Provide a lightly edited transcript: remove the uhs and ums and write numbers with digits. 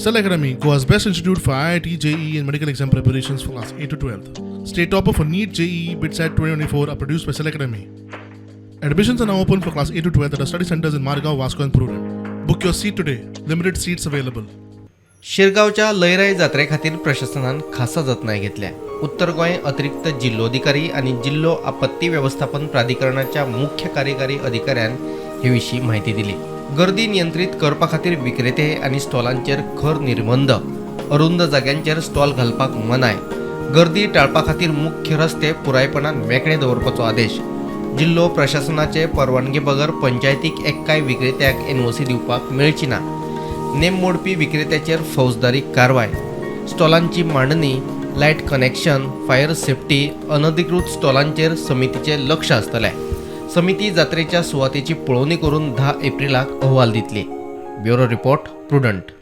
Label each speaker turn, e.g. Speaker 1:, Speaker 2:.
Speaker 1: Cell Academy, Goa's best institute for IIT, JEE, and medical exam preparations for class 8 to 12. State topper for NEET, JEE, BITSAT 2024 are produced by Cell Academy. Admissions are now open for class 8 to 12 at our study centers in Margao, Vasco, and Prudent. Book your seat today. Limited seats available.
Speaker 2: शिरगांवच्या लयराई जात्रे खातीर प्रशासनान खासा जतनाय घेतल्या. उत्तर गोंय अतिरिक्त जिल्लोधिकारी आनी जिल्लो आपत्ती वेवस्थापन प्राधिकरणाच्या मुख्य कार्यकारी अधिकाऱ्यान हे विशीं म्हायती दिली. गर्दी नियंत्रीत करपा खातीर विक्रेते आनी स्टॉलांचेर खर निर्बंध, अरुंद जाग्यांचेर स्टॉल घालपाक मनाय, गर्दी टाळपा खातीर मुख्य रस्ते पुरायपणान मेकळे दवरपाचो आदेश. जिल्लो प्रशासनाचे परवानगे बगर पंचायतीक एक्काय विक्रेत्याक एनओसी दिवपाक मेळची ना. नेम मोडपी विक्रेत्याचेर फौजदारी कारवाय. स्टॉलांची मांडणी, लायट कनेक्शन, फायर सेफ्टी, अनधिकृत स्टॉलांचेर समितीचे लक्ष आसतलें. समिती जात्रेच्या सुवातेची पळोवणी करून 10 एप्रिलाक अहवाल दितली. Bureau report, Prudent.